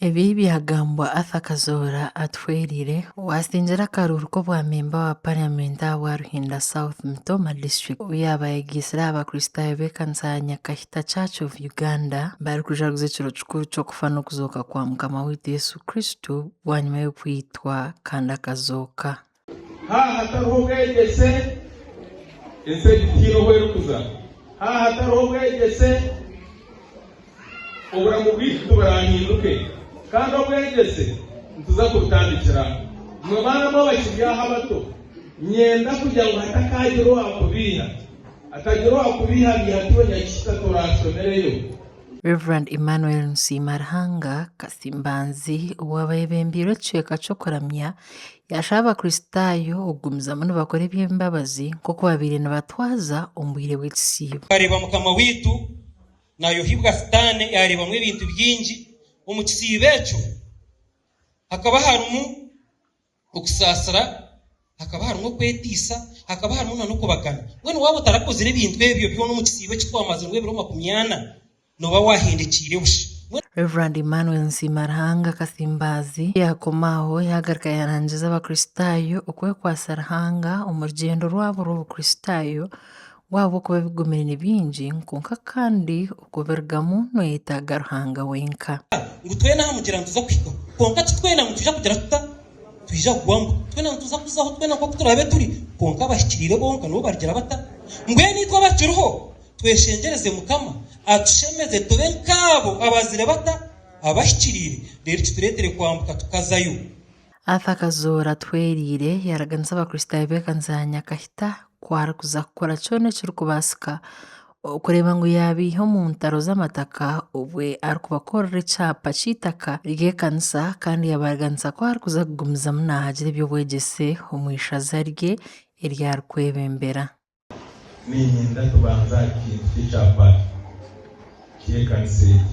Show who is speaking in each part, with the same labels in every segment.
Speaker 1: Ebi byagambwa Arthur Kazoora Atuhwereire owasingire akaruuru k'obwa memba wa parliament ahabwa Ruhinda South Mitooma district obu yaaba ayegaitsire aha bakristaayo b'ekanisa ya Nyakahita Church of Uganda barikujaguza ekiro kikuru ky'okufa n'okuzooka kwa mukama waitu Yesu Kristo bwanyima y'okwitwa kandi akazooka.
Speaker 2: Haaba hatariho obwegyese, ensi egi tihaine ohu erikuza. Haaba hatariho obwegyese, oburamu bwaitu tiburahinduke. Kandi obwegyese nituza kubutandikira aha. Imwe baana mwe abakiri aha abato, niinyenda kugira ngu hatakaagira owaakubeiha. Hatagira owaakubeihabeiha ati iwe Nyakishita toraashomireyo.
Speaker 1: Rev. Emmanuel Nsiima Ruhanga Kasimbanzi owaaba ayebembeire ekicweka ky'okuramya yaashaba Abakristaayo okugumizamu nibakora eby'embabazi nk'oku babaire nibatwaza omu bwire bw'ekisiibo.
Speaker 3: Twareeba Mukama waitu naayohibwa Sitaane, yaareebamu ebintu bingi. Omu kisiibo ekyo hakaba harimu okusaasira, hakaba harimu okweteisa, hakaba harimu n'okubagana. Mbwenu waaba otarakozire ebintu ebyo byona omu kisiibo eki twamazire ebiro makumyana, nooba waahendekiire busha.
Speaker 1: Rev. Emmanuel Nsiima Ruhanga Katsimbaazi yaakoma aho yaagaruka yaarangiza Abakristaayo okwekwatsa Ruhanga omu rugyendo rwabo rw'Obukristaayo ngu ahabw'okuba ebigumire ni bingi kwonka kandi okubirugamu noyetaaga Ruhanga wenka.
Speaker 3: Ngu twena aha mugyera nituza kuhikaho. Kwonka ti twena ngu nitwija kugira tuta? Twija kugwambuka. Twena nituza kuzaho twena nk'oku turaabe turi, kwonka abahikiriire bonka nibo barigira bata? Mbwenu itwe abakiriho, tweshengyereze Mukama atushemeze tube nk'abo abazire bata? Abahikiriire, reero kitureetere kwambuka tukazayo.
Speaker 1: Arthur Kazoora Atuhwereire yaaraganisa Abakristaayo b'ekanisa ya Nyakahita ku arikuza kukora kyona ekirikubaasika okureeba ngu yaabaiha omu ntaro z'amataka obwe arikubakorera ekyapa ky'eitaka ry'ekanisa kandi yaabaraganisa ku arikuza kugumizamu naahagira eby'obwegyese omu ishaza rye eri arikwebembera.
Speaker 2: Niinyenda tubanze aha kintu ky'ekyapa ky'ekanisa egi.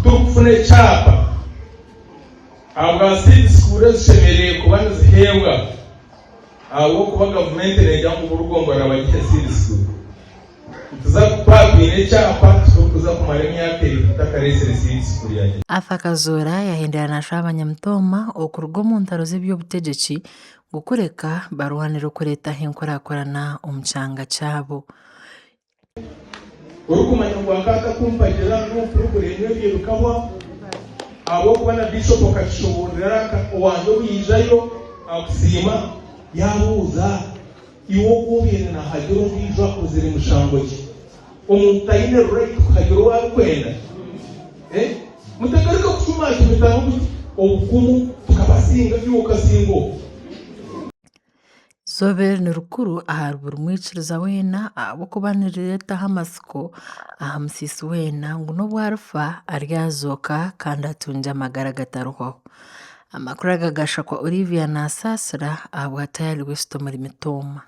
Speaker 2: Turikufuna ekyapa ahabwa seed school ezishemereire kuba niziheebwa ahabw'okuba gavumenti neegira ngu buri gomborora bagihe seed school. Nituza twaba twine ekyapa titurikuza kumara emyaka ebiri tutakareetsire seed school ya
Speaker 1: Arthur Kazoora yahendera naashaba abanyamitooma okuruga omu ntaro z'eby'obutegyeki ngu kureka barwanire okureetaho enkurakurana omu kyanga kyabo.
Speaker 2: Orikumanya ngu akaba atakumpagira n'omupuroburemu ebyo bikahwa ahabw'okuba na Bishop akakishoboorora owangye obu yaijayo akusiima yaabuuza iwe ogu obaire naahagira ondiijo akozire mushango ki? Omuntu taine right kuhagira ou arikwenda? Mutagaruka kushumashumitana obukumu tukabasinga iwe okasinga ogu.
Speaker 1: Eizooba eri ni rikuru ahari buri mwikiriza weena ahabw'okuba nirireetaho amatsiko aha musiisi weena ngu n'obu arifa aryazooka kandi atungye amagara agatarihwaho. Amakuru aga gashakwa Olivia Nasaasira ahabwa Tayari West omuri Mitooma.